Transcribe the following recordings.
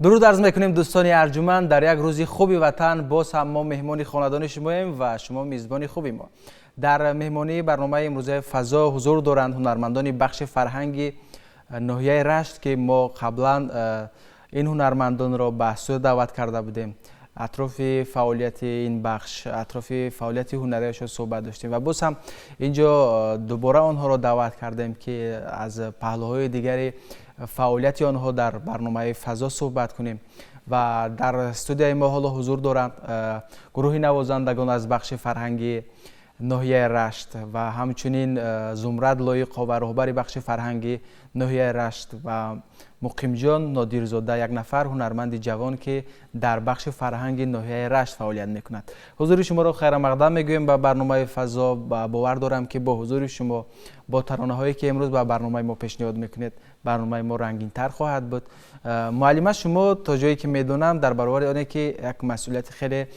Дуруд арз мекунем, дӯстони арҷуманд. Дар як рӯзи хуби ватан боз ҳам мо меҳмони хонадони шумоем ва шумо мизбони хуби мо. Дар меҳмонии барномаи имрӯзаи «Фазо» ҳузур доранд ҳунармандони бахши фарҳанги ноҳияи Рашт, ки мо қаблан ин ҳунармандонро ба студия даъват карда будем, атрофи фаъолияти ин бахш, атрофи фаъолияти ҳунарияшон суҳбат доштем ва боз ҳам инҷо дубора онҳоро даъват кардем, ки аз паҳлӯҳои дигари фаъолияти онҳо дар барномаи «Фазо» суҳбат кунем. Ва дар студияи мо ҳоло ҳузур доранд гурӯҳи навозандагон аз бахши фарҳанги ноҳияи Рашт ва ҳамчунин Зумрад Лоиқова, роҳбари бахши фарҳанги ноҳияи Рашт, ва Муқимҷон Нодирзода, як нафар ҳунарманди ҷавон, ки дар бахши фарҳанги ноҳияи Рашт фаъолият мекунад. Ҳузури шуморо хайрамақдам мегӯем ба барномаи «Фазо» ва бовар дорам, ки бо ҳузури шумо, бо таронаҳое, ки имрӯз ба барномаи мо пешниҳод мекунед, барномаи мо рангинтар хоҳад буд. Муаллима, шумо, то ҷое ки медонам, дар баробари оне ки як масъулияти хеле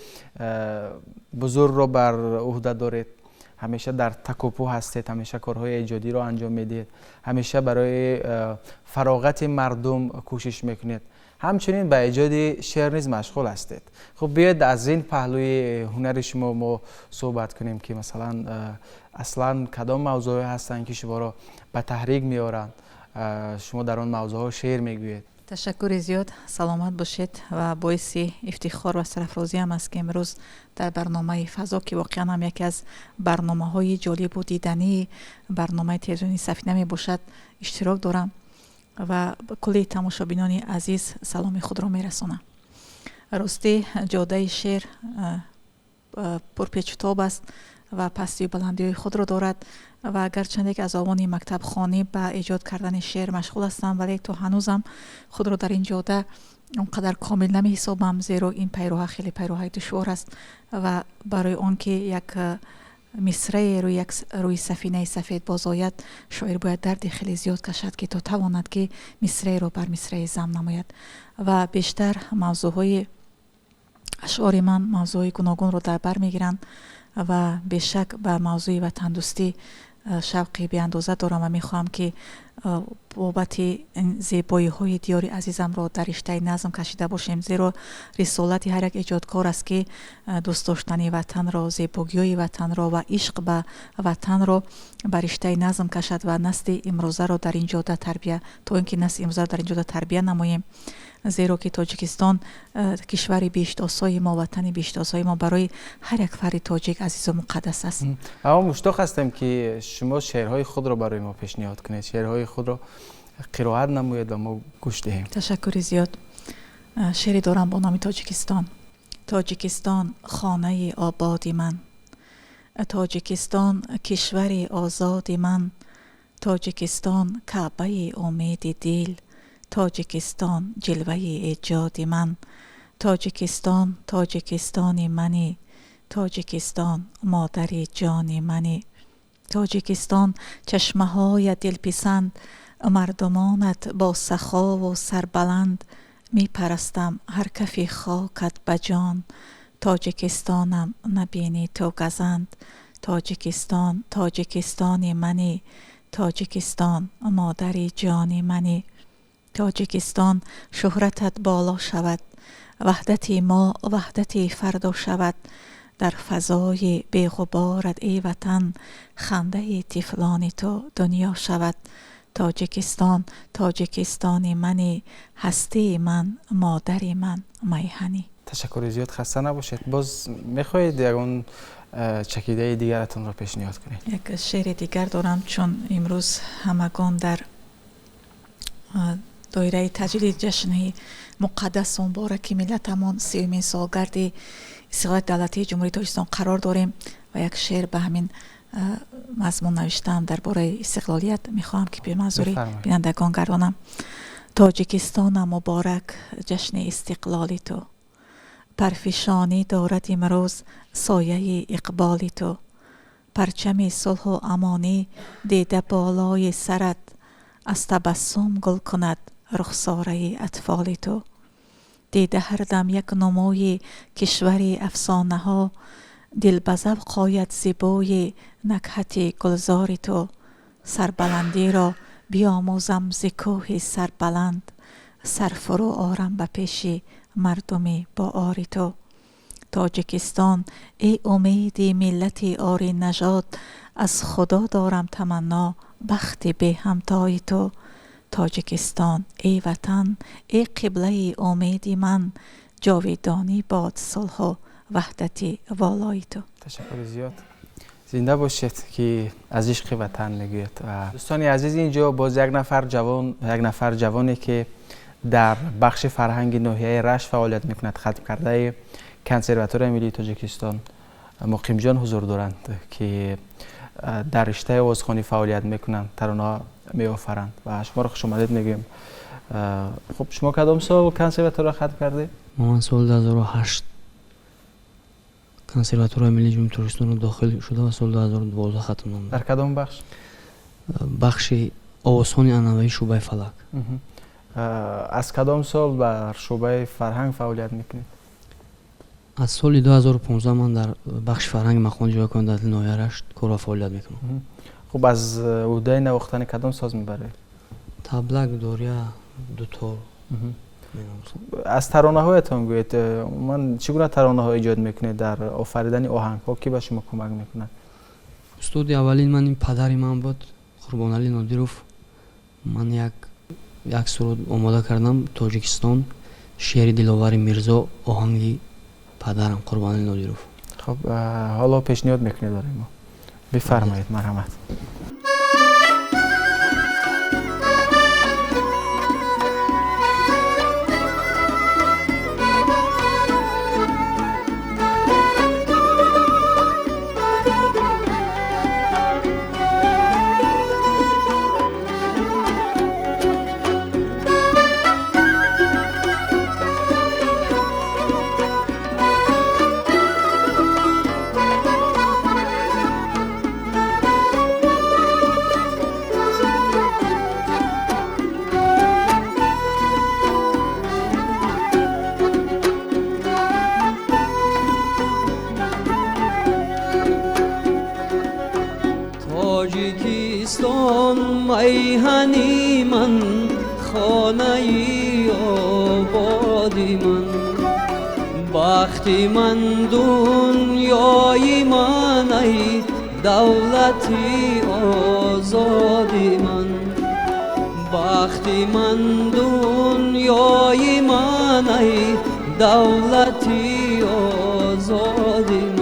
бузургро бар уҳда доред, ҳамеша дар такопӯ ҳастед, ҳамеша корҳои эҷодиро анҷом медиҳед, ҳамеша барои фароғати мардум кӯшиш мекунед, ҳамчунин ба эҷоди шеър низ машғул ҳастед. Хуб, биёед, аз ин паҳлӯи ҳунари шумо мо суҳбат кунем, ки масалан, аслан кадом мавзӯъҳое ҳастанд, ки шуморо ба таҳрик меоранд, шумо дар он мавзӯъҳо шеър мегӯед? Ташаккури зиёд, саломат бошед. Ва боиси ифтихор ва сарафрозиам аст, ки имрӯз дар барномаи «Фазо», ки воқеан ҳам яке аз барномаҳои ҷолибу дидании барномаи телевизиони Сафина мебошад, иштирок дорам ва кулли тамошобинони азиз саломи худро мерасонам. Ростӣ, ҷодаи шеър пурпечутоб аст ва пастию баландиҳои худро дорад. Ва агарчанде ки аз овони мактабхонӣ ба эҷод кардани шеър машғул ҳастам, вале то ҳанӯзам худро дар ин ҷода он қадар комил намеҳисобам, зеро ин пайроҳа хеле пайроҳаи душвор аст. Ва барои он ки як мисрае рӯи сафинаи сафед бозояд, шоир бояд дарди хеле зиёд кашад, ки то тавонад, ки мисраеро бар мисраи зам намояд. Ва бештар мавзӯъҳои ашъори ман мавзӯъҳои гуногунро дар бар мегиранд ва бешак ба мавзӯи ватандӯстӣ шавқи беандоза дорам ва мехоҳам, ки бобати зебоиҳои диёри азизамро дар риштаи назм кашида бошем, зеро рисолати ҳар як эҷодкор аст, ки дӯст доштани ватанро, зебогиҳои ватанро ва ишқ ба ватанро ба риштаи назм кашад ва насли имрӯзаро дар ин ҷода тарбия, то ин ки насли имрӯзаро дар ин ҷода тарбия намоем. Зеро ки Тоҷикистон, кишвари биҳиштосои мо, ватани биҳиштосои мо, барои ҳар як фарди тоҷик азизу муқаддас аст. Мо муштоқ ҳастем, ки шумо шеърҳои худро барои мо пешниҳод кунед, шеърҳои худро қироат намоед ва мо гӯш диҳем. Ташаккури зиёд. Шеъре дорам бо номи «Тоҷикистон». Тоҷикистон, хонаи ободи ман, Тоҷикистон, кишвари озоди ман, Тоҷикистон, каъбаи умеди дил, Тоҷикистон, ҷилваи эҷоди ман, Тоҷикистон, Тоҷикистони мани, Тоҷикистон, модари ҷони мани. Тоҷикистон, чашмаҳоят дилписанд, мардумонат бо сахову сарбаланд, мепарастам ҳар кафи хокат ба ҷон. Тоҷикистонам, набинӣ ту газанд. Тоҷикистон, Тоҷикистони мани, Тоҷикистон, модари ҷони мани. Тоҷикистон, шӯҳратат боло шавад, ваҳдати мо ваҳдати фардо шавад. Дар фазои беғуборат, эй ватан, хандаи тифлони ту дунё шавад. Тоҷикистон, Тоҷикистони мани, ҳастии ман, модари ман, майҳанӣ. Ташаккури зиёд, хаста набошед. Боз мехоҳед ягон чакидаи дигаратонро пешниҳод кунед? Як шеъри дигар дорам, чун имрӯз ҳамагон дар доираи таҷлили ҷашни муқаддасу мубораки миллатамон, 30-умин солгарди истиқлолияти давлатии Ҷумҳурии Тоҷикистон қарор дорем ва як шеър ба ҳамин мазмун навиштаам дар бораи истиқлолият, мехоҳам, ки ба манзури бинандагон гардонам. Тоҷикистонам, муборак ҷашни истиқлоли ту, парфишонӣ дорад имрӯз сояи иқболи ту. Парчами сулҳу амонӣ дида болои сарат, аз табассум гул кунад рухсораи атфоли ту. Дида ҳар дам як нумӯи кишвари афсонаҳо, дил ба завқ ояд зи бӯи накҳати гулзори ту. Сарбаландиро биомӯзам зи кӯҳи сарбаланд. Сарфурӯ орам ба пеши мардуми бо ори ту. Тоҷикистон, эй умеди миллати оринажод, аз Худо дорам таманно бахти беҳамтои ту. Тоҷикистон, эй ватан, эй қиблаи умеди ман, ҷовидонӣ бод сулҳу ваҳдати волои ту. Ташаккури зиёд. Зинда бошед, ки аз ишқи ватан мегӯяд. Ва дӯстони азиз, инҷо боз як нафар ҷавоне, ки дар бахши фарҳанги ноҳияи Рашт фаъолият мекунад, хатм кардаи Консерваторияи миллии Тоҷикистон, Муқимҷон ҳузур доранд, ки дар риштаи овозхонӣ фаъолият мекунанд, таронаҳо меофаранд ва шуморо хушомадед мегӯем. Хуб, шумо кадом сол консерватория хатм кардед? Ман соли 2008 Консерваторияи миллии Ҷумҳурии Тоҷикистонро дохил шуда ва соли 2012 хатм намудам. Дар кадом бахш? Бахши овозхони анъанавии шӯъбаи фалак. Аз кадом сол бар шӯъбаи фарҳанг фаъолият мекунед? Аз соли 2015 ман дар бахши фарҳанги мақомоти иҷроияи ҳокимияти давлатии ноҳияи Рашт кор ва фаъолият мекунам. Хуб, аз уҳдаи навохтани кадом соз мебаред? Таблак, дория, дутор. Аз таронаҳоятон гӯед, ман чӣ гуна таронаҳо эҷод мекунед? Дар офаридани оҳангҳо кӣ ба шумо кӯмак мекунад? Устоди аввалин ман ин падари ман буд, Қурбоналӣ Нодиров. Ман як суруд омода кардам, Тоҷикистон, шеъри Диловари Мирзо, оҳанги падарам Қурбоналӣ Нодиров. Хуб, ҳоло пешниҳод мекунед барои мо. Бифармоед, марҳамат. Тоҷикистон, майҳани ман, хонаи ободи ман, бахти ман, дунёи ман, ай давлати озоди ман, бахти ман, дунёи ман, ай давлати озоди ман.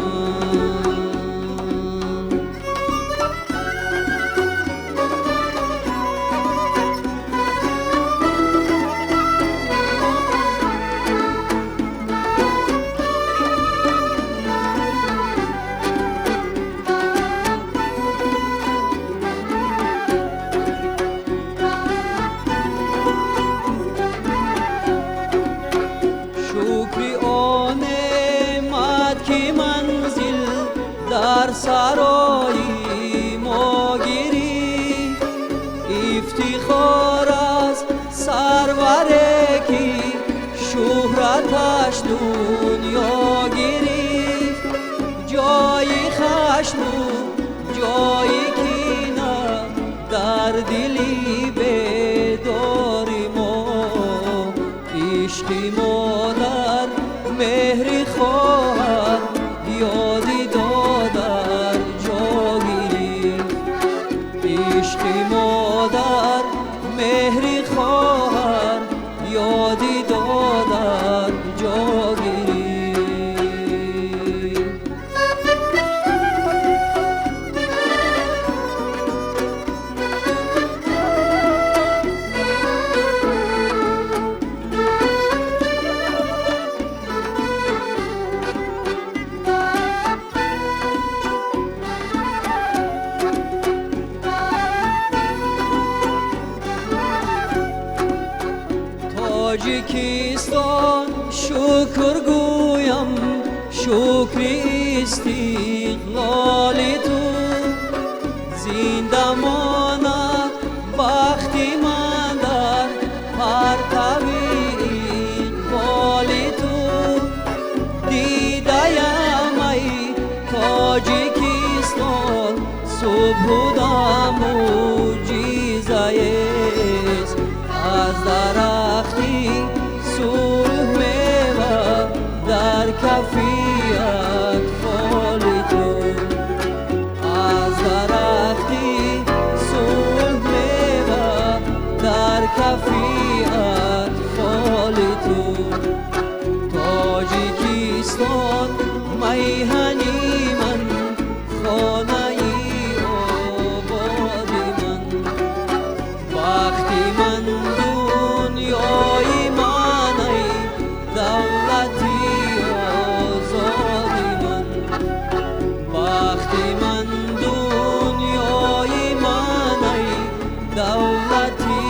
Сарои мо гирифт ифтихор аз сарваре, ки шӯҳраташ дунё гирифт. Ҷои хашму ҷои кина дар дили бедори мо, ишқи модар меҳри хоҳар ёди додар ҷо гирифт. Ишқи модар меҳри хоҳар ёди додар ҷо гирифт. Тоҷикистон, шукр гӯям, шукри истиқлоли ту, зинда монад бахти ман дар партави иқболи ту. Дидаям, ай Тоҷикистон, субҳу дам мӯъҷизаест, аз дарахти Дарахти сулҳ мева дар кафи атфоли ту, аз дарахти сулҳ мева дар кафи атфоли ту. Тоҷикистон майҳани ман, хонаи ободи ман, бахти ман, дунёи ман, ай давлати озоди ман, бахти ман, дунёи ман, ай давлати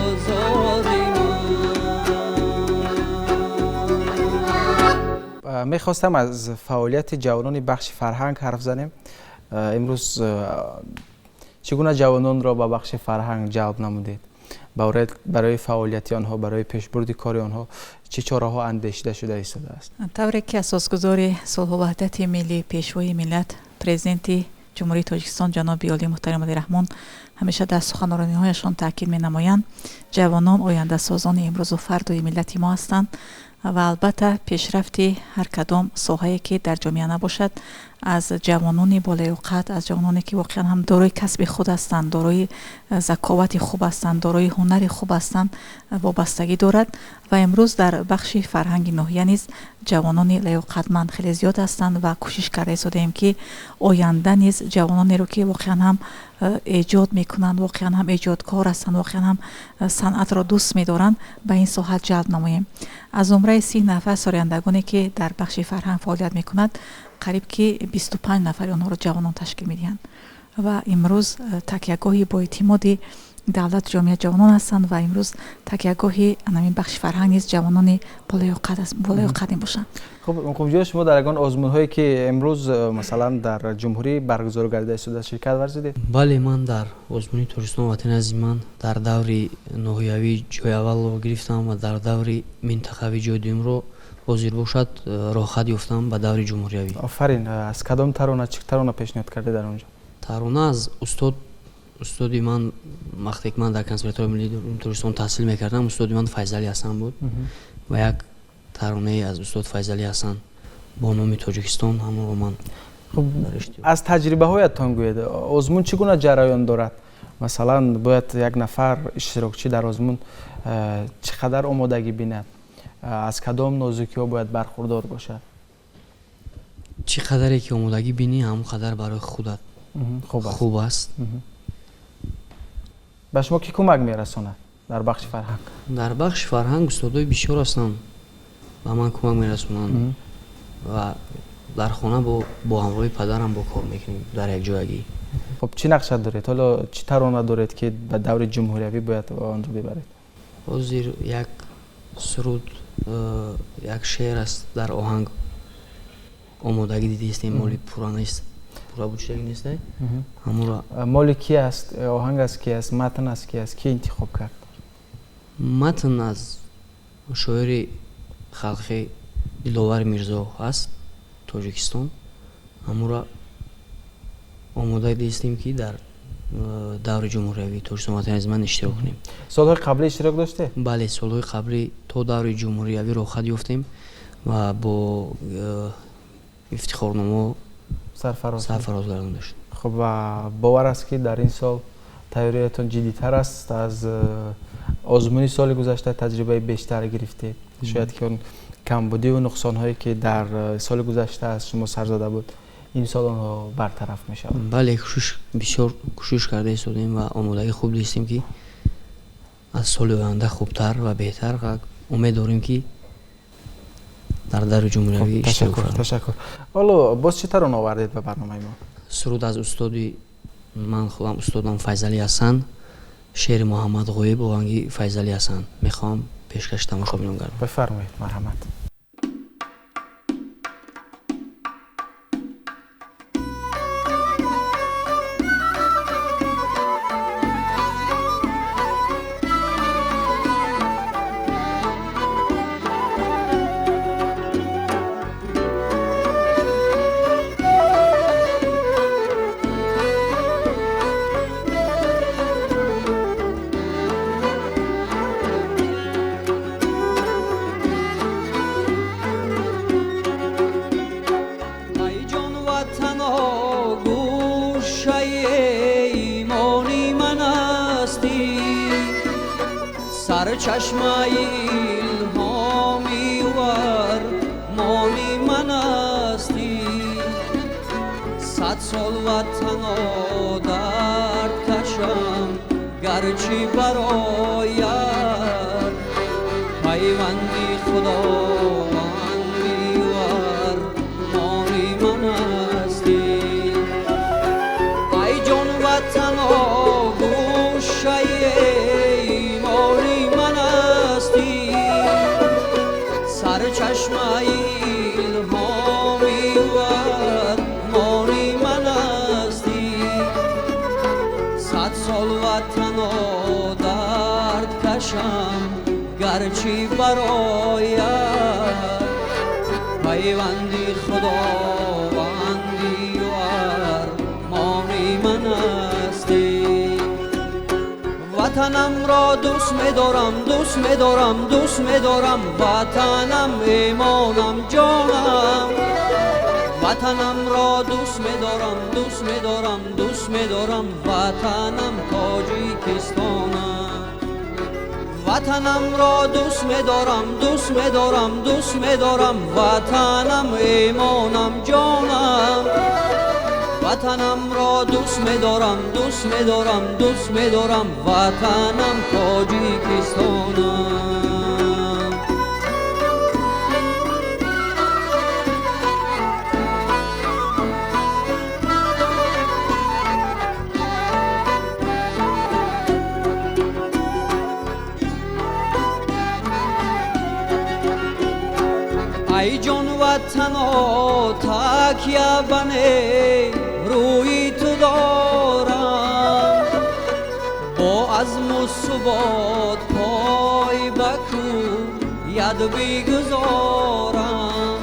озоди ман. Мехостам аз фаъолияти ҷавонони бахши фарҳанг ҳарф занем. Имрӯз чӣ гуна ҷавононро ба бахши фарҳанг ҷалб намудед? Барои фаъолияти онҳо, барои пешбурди кори онҳо чӣ чораҳо андешида шуда истодааст? Тавре ки асосгузори сулҳу ваҳдати миллӣ, пешвои миллат, президенти Ҷумҳурии Тоҷикистон ҷаноби олии муҳтарам Эмомалӣ Раҳмон ҳамеша дар суханрониҳояшон таъкид менамоянд, ҷавонон ояндасозони имрӯзу фардои миллати мо ҳастанд ва албатта пешрафти ҳар кадом соҳае ки дар ҷомеа набошад, аз ҷавонони болаёқат, аз ҷавононе ки воқеан ҳам дорои касби худ ҳастанд, дорои заковати хуб ҳастанд, дорои ҳунари хуб ҳастанд, вобастагӣ дорад. Ва имрӯз дар бахши фарҳанги ноҳия низ ҷавонони лаёқатманд хеле зиёд ҳастанд ва кӯшиш карда истодаем, ки оянда низ ҷавононеро ки воқеан ҳам эҷод мекунанд, воқеан ҳам эҷодкор ҳастанд, воқеан ҳам санъатро дӯст медоранд, ба ин соҳа ҷалб намоем. Аз зумраи 30 нафар сарояндагоне ки дар бахши фарҳанг фаъолият мекунад, қариб ки 25 нафари онҳоро ҷавонон ташкил медиҳанд ва имрӯз такягоҳи боэътимоди давлат ҷомеа ҷавонон ҳастанд ва имрӯз такягоҳи ҳамин бахши фарҳанг низ ҷавонони болаёқат мебошанд. Хуб, Муқимҷон, шумо дар ягон озмунҳое ки имрӯз масалан дар ҷумҳурӣ баргузор гардида истода ширкат варзидед? Бале, ман дар озмуни Тоҷикистон ватани азизи ман дар даври ноҳиявӣ ҷои аввалро гирифтам ва дар даври минтақавӣ ҷои дуюмро, ҳозир бошад, роҳхат ёфтам ба даври ҷумҳуриявӣ. Офарин. Аз кадом тарона, чӣ тарона пешниҳод кардед дар он ҷо? Тарона аз устоди ман, вақте ки ман дар консерваторияи миллии Тоҷикистон таҳсил мекардам, устоди ман Файзали Ҳасан буд ва як таронае аз устод Файзали Ҳасан бо номи Тоҷикистон, ҳамонро ман Хуб, аз таҷрибаҳоятон гӯед, озмун чӣ гуна ҷараён дорад? Масалан, бояд як нафар иштирокчӣ дар озмун чӣ қадар омодагӣ бинад, аз кадом нозукиҳо бояд бархурдор бошад? Чӣ қадаре ки омодагӣ бинӣ, ҳамон қадар барои худат хуб аст. Ба шумо кӣ кӯмак мерасонад дар бахши фарҳанг? Дар бахши фарҳанг устодои бисёр ҳастанд, ба ман кӯмак мерасонанд ва дар хона бо ҳамроҳи падарам бо кор мекунем дар якҷоягӣ. Хуб, чӣ нақша доред ҳоло, чӣ тарона доред ки ба даври ҷумҳуриявӣ бояд онро бибаред? Ҳозир як суруд, як шеър аст, дар оҳанг омодагӣ дидистем, моли пурра нест, пурра бучидагӣ нест, ҳамонро. Моли ки аст оҳанг, аз ки аст, матн аз ки аст, ки интихоб кард? Матн аз шоири халқи Диловар Мирзо ҳаст, Тоҷикистон. Ҳамонро омода дидистем, ки дар даври ҷумҳуриявии Тоҷикистон ватани азизи ман иштирок кунем. Солҳои қаблӣ иштирок доштед? Бале, солҳои қаблӣ то даври ҷумҳуриявӣ роҳхат ёфтем ва бо ифтихорномо сарфароз гардонда шуд. Хуб, ва бовар аст, ки дар ин сол тайёриятон ҷиддитар аст, аз озмуни соли гузашта таҷрибаи бештар гирифтед, шояд ки он камбудиву нуқсонҳое ки дар соли гузашта аз шумо сар зада буд, имсол онҳо бартараф мешаванд? Бале, кӯшиш, бисёр кӯшиш карда истодем ва омодагӣ хуб дидистем, ки аз соли оянда хубтар ва беҳтар, ва умед дорем, ки дар даври ҷумҳуриявӣ иштирок Ташаккур, ташаккур. Ҳоло боз чӣ тарона овардед ба барномаи мо? Суруд аз устоди ман, худам устодам Файзали Ҳасан, шеъри Муҳаммад Ғоиб, оҳанги Файзали Ҳасан, мехоҳам пешкаши тамошобинон гардам. Бифармоед, марҳамат. Сарчашмаи илҳоми армони ман ҳастӣ. Сад сол ватано дард кашам, гарчи барояд пайванди Худованди армони ман ҳастӣ. Ай ҷон ватано, гӯшаи имони ман ҳастӣ, сарчашмаи илҳоми армони ман ҳастӣ. Сад сол ватано дард кашам, гарчи барояд пайванди Худованди армони ман ҳастӣ. Ватанамро дӯст медорам, дӯст медорам, дӯст медорам, ватанам, имонам, ҷонам. Ватанамро дӯст медорам, дӯст медорам, дӯст медорам, ватанам Тоҷикистонам. Ватанамро дӯст медорам, дӯст медорам, дӯст медорам, ватанам, имонам, ҷонам. Ватанамро дӯст медорам, дӯст медорам, дӯст медорам, ватанам Тоҷикистонам. Ай ҷон ватано, такя ба рӯи ту дорам, бо азму субот пой ба кӯяд бигузорам.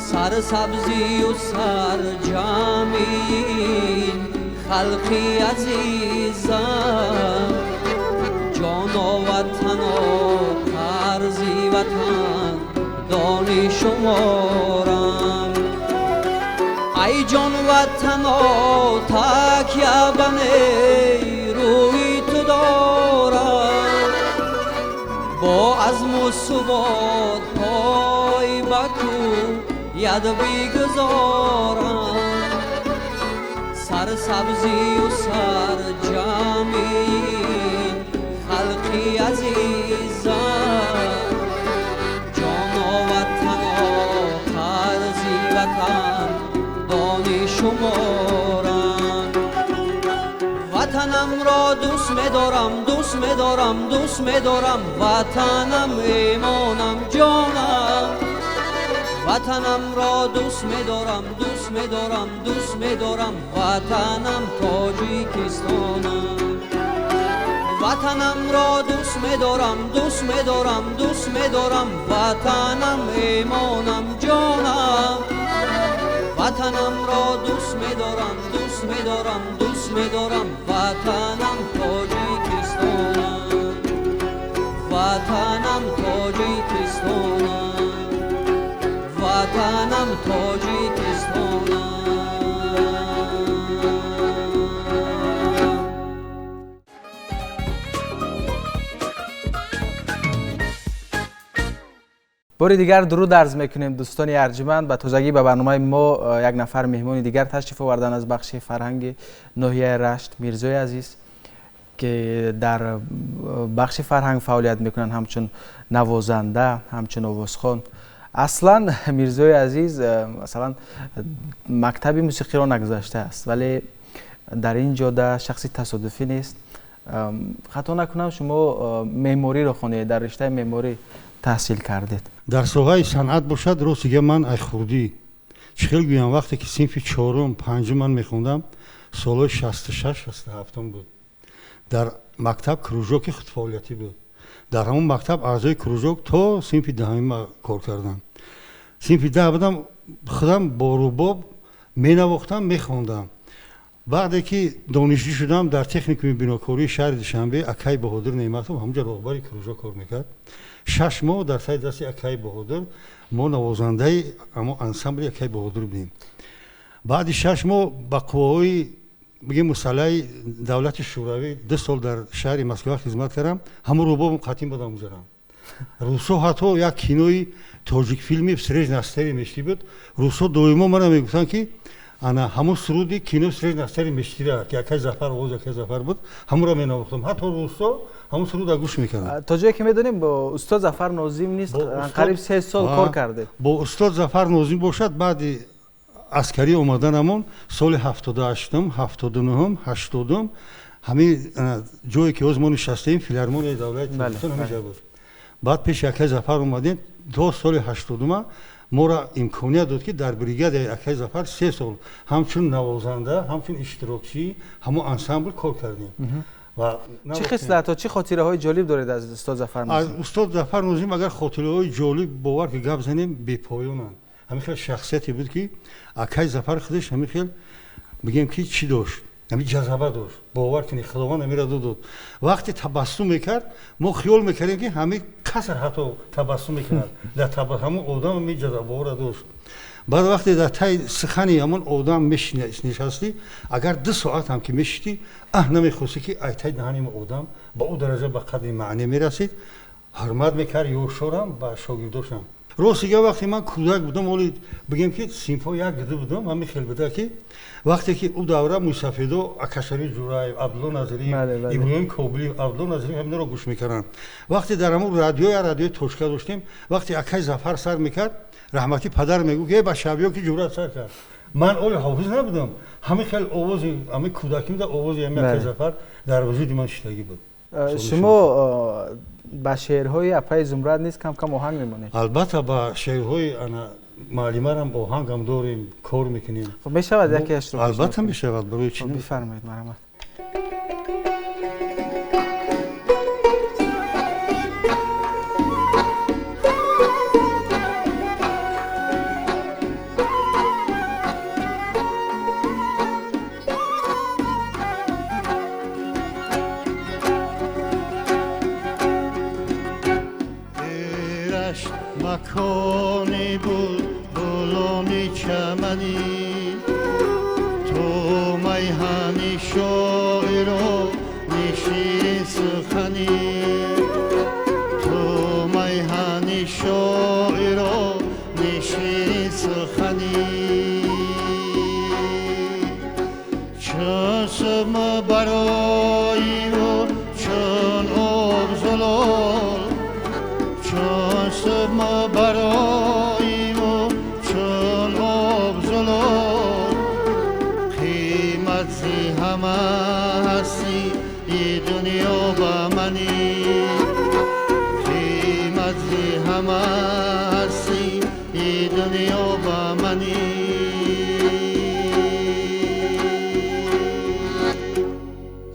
Сарсабзию сарҷамъи халқи азизам, ҷоно ватано, қарзи ватан дони шуморам. Ай ҷон ватано, такя ба рӯи ту дорам, бо азму субот пой ба кӯяд бигузорам. Сарсабзию сарҷамъи халқи азизам, ҷоно ватано, қарзи ватан дони шуморам. Ватанамро дӯст медорам, дӯст медорам, дӯст медорам, ватанам, имонам, ҷонам. Ватанамро дӯст медорам, дӯст медорам, дӯст медорам, ватанам Тоҷикистонам. Ватанамро дӯст медорам, дӯст медорам, дӯст медорам, ватанам, имонам, ҷонам. Ватанамро дӯст медорам, дӯст медорам, дӯст медорам, ватанам Тоҷикистонам. Ватанам Тоҷикистонам. Ватанам Тоҷикистонам. Бори дигар дуруд арз мекунем, дӯстони арҷманд. Ба тозагӣ ба барномаи мо як нафар меҳмони дигар ташриф овардан аз бахши фарҳанги ноҳияи Рашт, Мирзои азиз, ки дар бахши фарҳанг фаъолият мекунанд ҳамчун навозанда, ҳамчун овозхон. Аслан Мирзои азиз масалан мактаби мусиқиро нагузаштааст, вале дар ин ҷода шахси тасодуфӣ нест. Хато накунам, шумо меъмориро хондед, дар риштаи меъморӣ таҳсил кардед. Дар соҳаи санъат бошад, рост дига ман ай хурдӣ чӣ хел гӯям, вақте ки синфи чорум панҷум ман мехондам, солҳои 66 67 буд, дар мактаб кружоки худфаъолиятӣ буд. Дар ҳамон мактаб аъзои кружок то синфи даҳум кор кардам. Синфи даҳ будам, худам бо рубоб менавохтам, мехондам. Баъде ки донишҷӯ шудам, дар техникуми бинокории шаҳри Душанбе акай Баҳодур Неъматов ҳамонҷо роҳбари кружок кор мекард. 6 моҳ дар таи дасти акай Баҳодур мо навозандаи ҳамо ансамбли акай Баҳодур будем. Баъди 6 моҳ ба қувваҳои бигем мусаллаи давлати Шӯравӣ 2 сол дар шаҳри Москва хизмат кардам, ҳамун рубобам қатъин будам гузарам. Русо ҳатто як кинои тоҷикфилми «Встреча на старой мечты» буд. Русо доимо мана мегуфтанд, ки ана ҳамун суруди кино «Встреча на старой мечты» ра, ки акай Зафар, овози акай Зафар буд, ҳамунро менавохтам. Ҳатто русо ҳамун суруда гӯш мекарданд. То ҷое ки медонем, бо устод Зафар Нозим низ қариб 3 сол кор кардед. Бо устод Зафар Нозим бошад, баъди аскарӣ омаданамон соли 78-ум, 79-ум, 80-ум, ҳамин ҷое ки ҳозир мо нишастаем, филармонияи давлати Тоҷикистон ҳамин ҷо буд. Баъд пеши акай Зафар омадем, то соли 80-ума моро имконият дод, ки дар бригадаи акай Зафар 3 сол ҳамчун навозанда, ҳамчун иштирокчии ҳамон ансамбл кор кардем. Чӣ хислатҳо, чӣ хотираҳои ҷолиб доред аз устод Зафар Нозим? Аз устод Зафар Нозим агар хотираҳои ҷолиб, бовар ки гап занем, бепоёнанд. Ҳамин хел шахсияте буд, ки акай Зафар худаш ҳамин хел, бигем ки чӣ дошт, ҳамин ҷазаба дошт. Бовар кунед, Худованд ҳаминро дод. Вақте табассум мекард, мо хиёл мекардем, ки ҳамин каср ҳатто табассум мекунад. Дар ҳамон одам ҳамин ҷазабаҳоро дошт. Баъд вақте дар таи сухани ҳамон одам нишастӣ, агар 2 соат ҳам ки мешиштӣ, аҳ намехостӣ, ки ай таи даҳани одам ба ӯ дараҷа ба қадри маъне мерасид. Ҳурмат мекард ёшорам ба шогирдошам. Рости гап, вақте ман кӯдак будам, оли бигем ки синфҳо як ду будам, ҳамин хел буда, ки вақте ки ӯ давра мусафедо Акашариф Ҷураев, Абдулло Назриев, Иброҳим Кобилиев, Абдулло Назриев, ҳаминро гӯш мекарданд. Вақте дар ҳамун радио, як радиои точка доштем, вақте акай Зафар сар мекард, раҳматӣ падар мегуфт, ки э бача, биё, ки ҷуръат сар кард. Ман оли ҳофиз набудам, ҳамин хел овози ҳамин кӯдаким да овози ҳамин акай Зафар дар вуҷуди ман шиштагӣ буд. Шумо ба шеърҳои апаи Зумрад низ кам кам оҳанг мемонед? Албатта, ба шеърҳои ана муаллимарам оҳангам дорем, кор мекунем. Хуб, мешавад якеашро? Албатта мешавад, барои чӣ? Бифармоед, марҳамат. Макони булбулони чаманӣ, ту майҳани шоирони ширинсуханӣ, ту майҳани шоирони ширинсуханӣ. Чун субҳ бароиву чун об зулол, чун субҳ бароиву чун об зулол, қимат зи ҳама ҳастии дунё ба манӣ, қимат зи ҳама ҳастии дунё ба манӣ.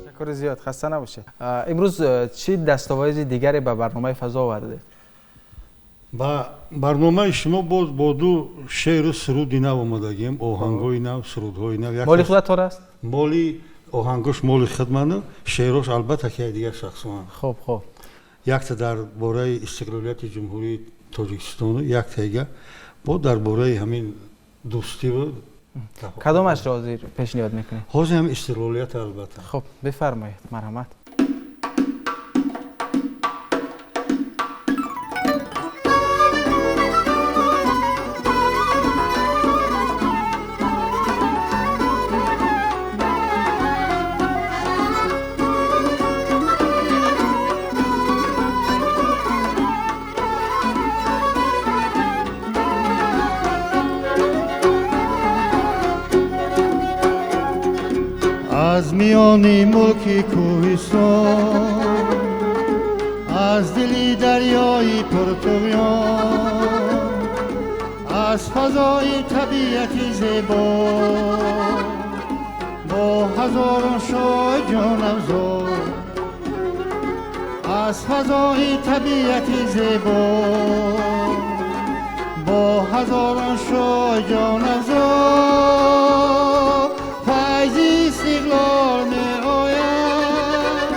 Ташаккури зиёд, хаста набошед. Имрӯз чӣ дастоварзи дигаре ба барномаи фазо овардед? Ба барномаи шумо боз бо ду шеъру суруди нав омадагием, оҳангҳои нав, сурудҳои нав. Моли худатон аст? Моли оҳангош моли худману, шеърош албатта ки як дигар шахсоанд. Хуб, хуб. Якта дар бораи истиқлолияти Ҷумҳурии Тоҷикистону, яктаига бо дар бораи ҳамин дӯстиву. Кадомашро ҳозир пешниҳод мекунед? Ҳозир ҳам истиқлолият, албатта. Хуб, бифармоед, марҳамат. Аз миёни мулки кӯҳистон, аз дили дарёи пуртуғён, аз фазои табиати зебо бо ҳазорон шоҳ ҷонафзо, аз фазои табиати зебо бо ҳазорон шоҳ ҷонафзо, файзи истиқлол меояд,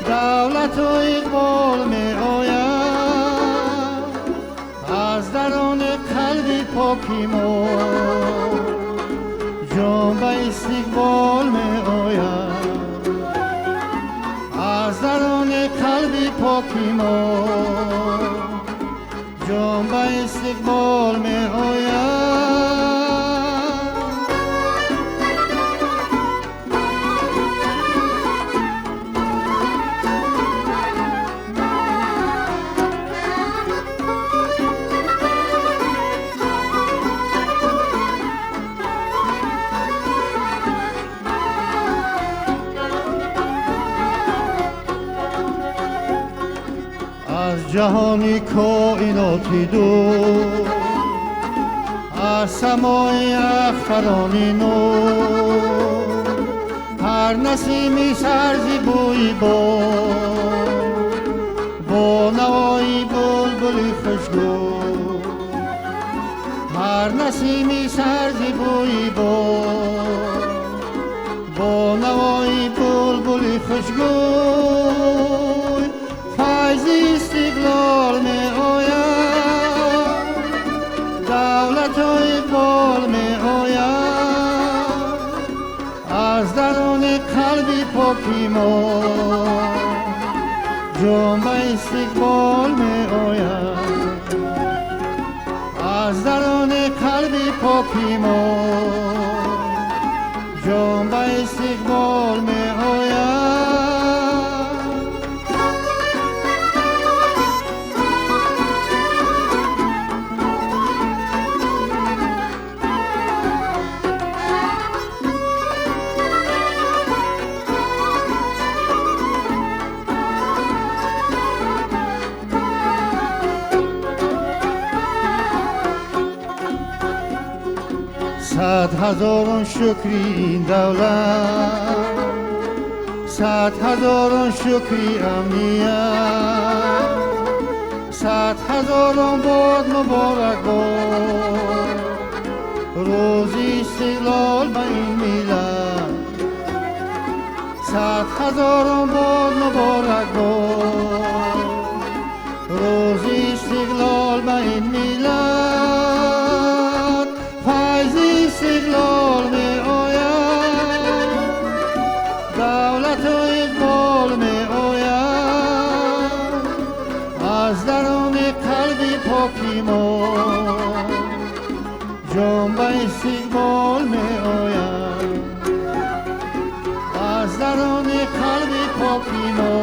давлату иқбол меояд, аз дарони қалби поки мо ҷон ба истиқбол. ҷаҳони коиноти дур, аз самои ахтарони нур, ҳар насими сарзи бӯи бод бо навои булбули хушгӯ, ҳар насими сарзи бӯи бод бо навои булбули хушгӯй, файзи истиқлол меояд, давлату иқбол меояд, аз даруни қалби поки мо ҷон ба истиқбол меояд, аз даруни қалби поки мо ҷон ба истиқбол меояд. Сад ҳазорон шукри ин давлат, сад ҳазорон шукри амният, сад ҳазорон бод муборак бод рӯзи истиқлол ба ин миллат, сад ҳазорон бод муборак бод рӯзи истиқлол ба ин миллат, файзи истиқлол меояд, давлату иқбол меояд, аз даруни қалби поки мо ҷон ба истиқбол меояд, аз даруни қалби поки мо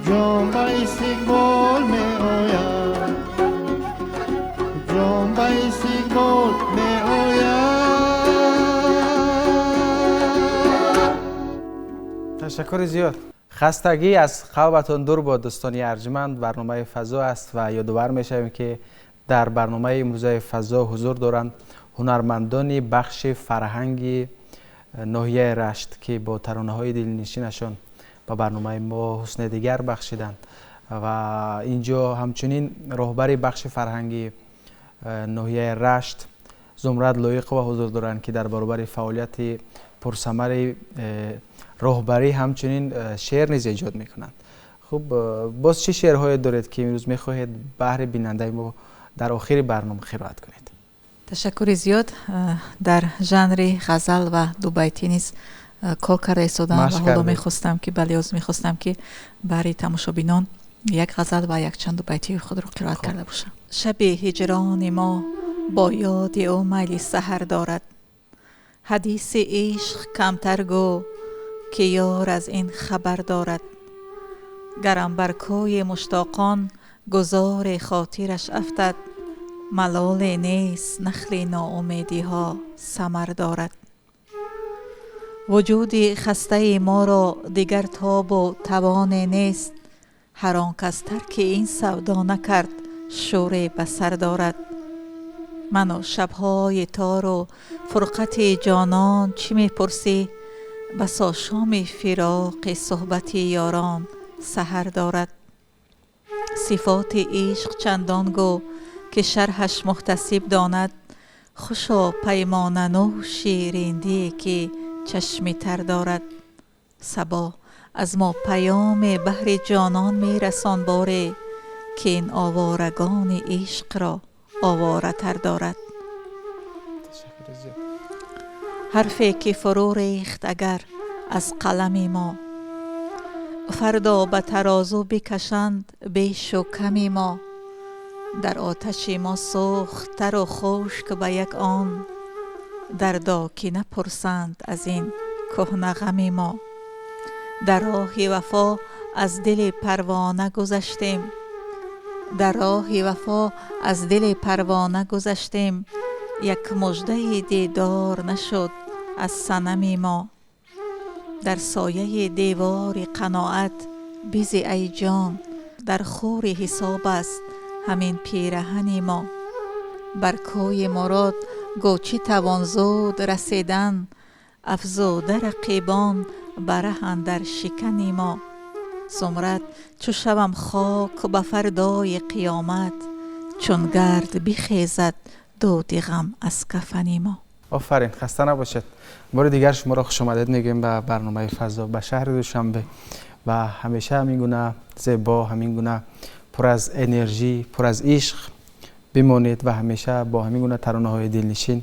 ҷон ба истиқбол меояд, ҷон ба истиқбол меояд. Ташаккури зиёд. Хастагӣ аз қалбатон дур бод, дӯстони арҷманд. Барномаи фазо аст ва ёдовар мешавем, ки дар барномаи имрӯзаи фазо ҳузур доранд ҳунармандони бахши фарҳанги ноҳияи Рашт, ки бо таронаҳои дилнишинашон ба барномаи мо ҳусни дигар бахшиданд ва инҷо ҳамчунин роҳбари бахши фарҳанги ноҳияи Рашт Зумрад Лоиқова ҳузур доранд, ки дар баробари фаъолияти пурсамари роҳбарӣ ҳамчунин шеър низ эҷод мекунанд. Хуб, боз чӣ шеърҳое доред, ки имрӯз мехоҳед баҳри бинандаи мо дар охири барнома қироат кунед? Ташаккури зиёд. Дар жанри ғазал ва дубайтӣ низ кор карда истодам ва ҳоло мехостам ки бале, мехостам ки баҳри тамошобинон як ғазал ва якчанд дубайтии худро қироат карда бошам. Шаби ҳиҷрони мо бо ёди ӯ майли саҳар дорад, ҳадиси ишқ камтар гӯ ки ёр аз ин хабар дорад, гарам бар кӯи муштоқон гузори хотираш афтад, малоле нест нахли ноумедиҳо самар дорад. Вуҷуди хастаи моро дигар тобу тавоне нест, ҳар он кас тарки ин савдо накард шӯре ба сар дорад. Ману шабҳои тору фурқати ҷонон чӣ мепурсӣ, басо шоми фироқи суҳбати ёрон саҳар дорад. Сифоти ишқ чандон гӯ ки шарҳаш муҳтасиб донад, хушо паймонанӯши риндие ки чашми тар дорад. Сабо аз мо паёме баҳри ҷонон мерасон боре, ки ин оворагани ишқро оворатар дорад. Ҳарфе ки фурӯ рехт агар аз қалами мо, фардо ба тарозу бикашанд бешу ками мо. Дар оташи мо сӯхт тару хушк ба як он, дардо ки напурсанд аз ин кӯҳна ғами мо. Дар роҳи вафо аз дили парвона гузаштем, дар роҳи вафо аз дили парвона гузаштем, як муждаи дидор нашуд аз санами мо. Дар сояи девори қаноат бизи ай ҷон, Дар хури ҳисоб аст ҳамин пираҳани мо. Бар кӯи мурод гӯ чӣ тавон зуд расидан, афзуда рақибон бар андар шикани мо. Зумрад чу шавам хок ба фардои қиёмат, чун гард бихезад дуди ғам аз кафани мо. Офарин, хаста набошед. Бори дигар шуморо хуш омадед мегӯем ба барномаи Фазо, ба шаҳри Душанбе ва ҳамеша ҳамин гуна зебо, ҳамин гуна пур аз энержӣ, пур аз ишқ бимонед ва ҳамеша бо ҳамин гуна таронаҳои дилнишин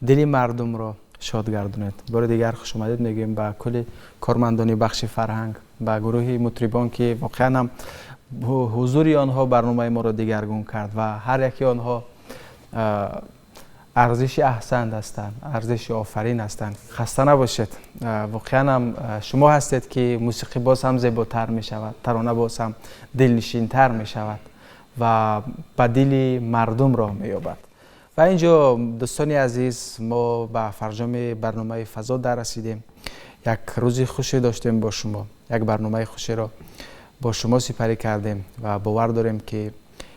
дили мардумро шод гардонед. Бори дигар хуш омадед мегӯем ба кулли кормандони бахши фарҳанг, ба гурӯҳи мутрибон, ки воқеан ҳам ҳузури онҳо барномаи моро дигаргун кард ва ҳар яке онҳо арзиши аҳсант ҳастанд, арзиши офарин ҳастанд. Хаста набошед. Воқеан ҳам шумо ҳастед, ки мусиқӣ боз ҳам зеботар мешавад, тарона боз ҳам дилнишинтар мешавад ва ба дили мардум роҳ меёбад. Ва инҷо, дӯстони азиз, мо ба фарҷоми барномаи Фазо даррасидем. Як рӯзи хуше доштем бо шумо, як барномаи хушеро бо шумо сипарӣ кардем ва бовар дорем, ки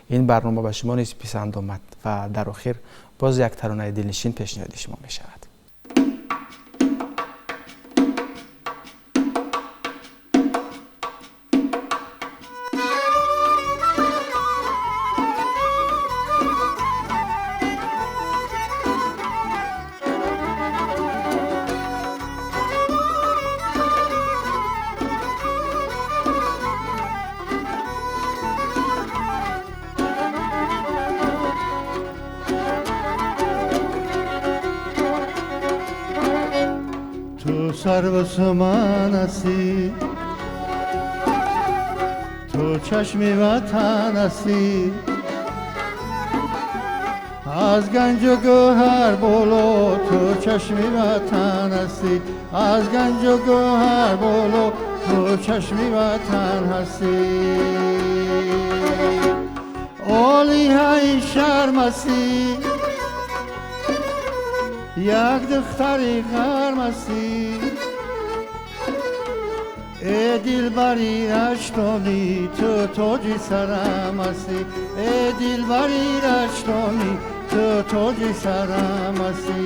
ин барнома ба шумо низ писанд омад ва дар охир боз як таронаи дилнишин пешниҳоди шумо мешавад. Сарву суман ҳастӣ, ту чашми ватан ҳастӣ, аз ганҷу гӯҳар боло, ту чашми ватан ҳастӣ, аз ганҷу гӯҳар боло, ту чашми ватан ҳастӣ. Олиҳаи шарм ҳастӣ, як духтари ғарм ҳастӣ, э дилбари раштонӣ, ту тоҷи сарам ҳастӣ, э дилбари раштонӣ, ту тоҷи сарам ҳастӣ.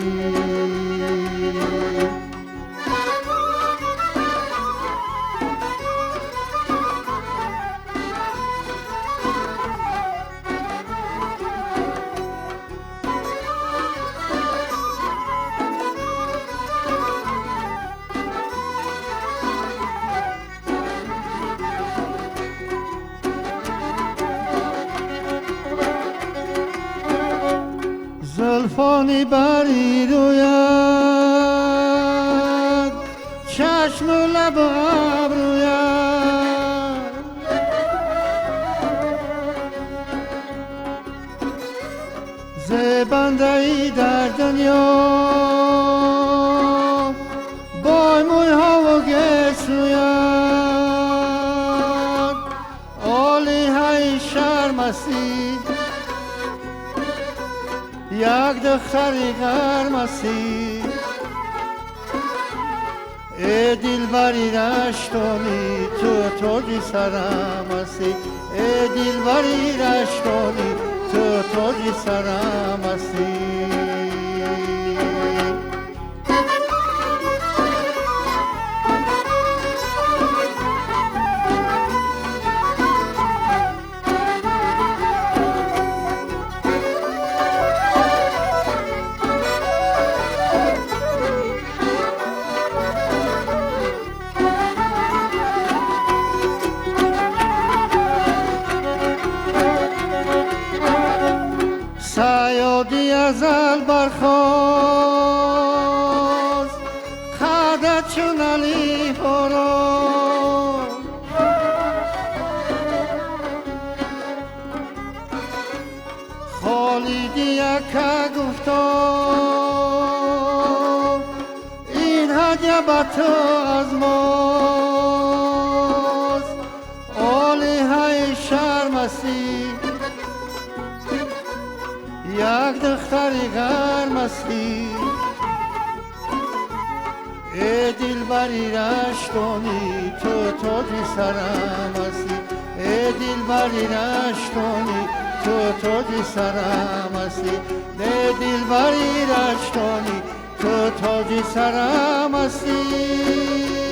Зулфони бари рӯяд, чашму лабу абрӯяд, зебандаи дар дунё бой мӯйҳову гесӯяд. Олиҳаи шарм ҳастӣ, як духтари ғарм ҳастӣ, э дилбари раштонӣ, ту тоҷи сарам ҳастӣ, э дилбари раштонӣ, ту тоҷи сарам ҳастӣ. Саёди азал бархост, қадат чун алиф орост, Холиди яка гуфто, ин ҳадя ба ту аз мост. Олиҳаи шарм ҳастӣ, як духтари ғарм ҳастӣ, э дилбари раштонӣ, ту тоҷи сарам ҳастӣ, э Э дилбари раштонӣ, ту тоҷи сарам ҳастӣ. Э дилбари раштонӣ, ту тоҷи сарам ҳастӣ.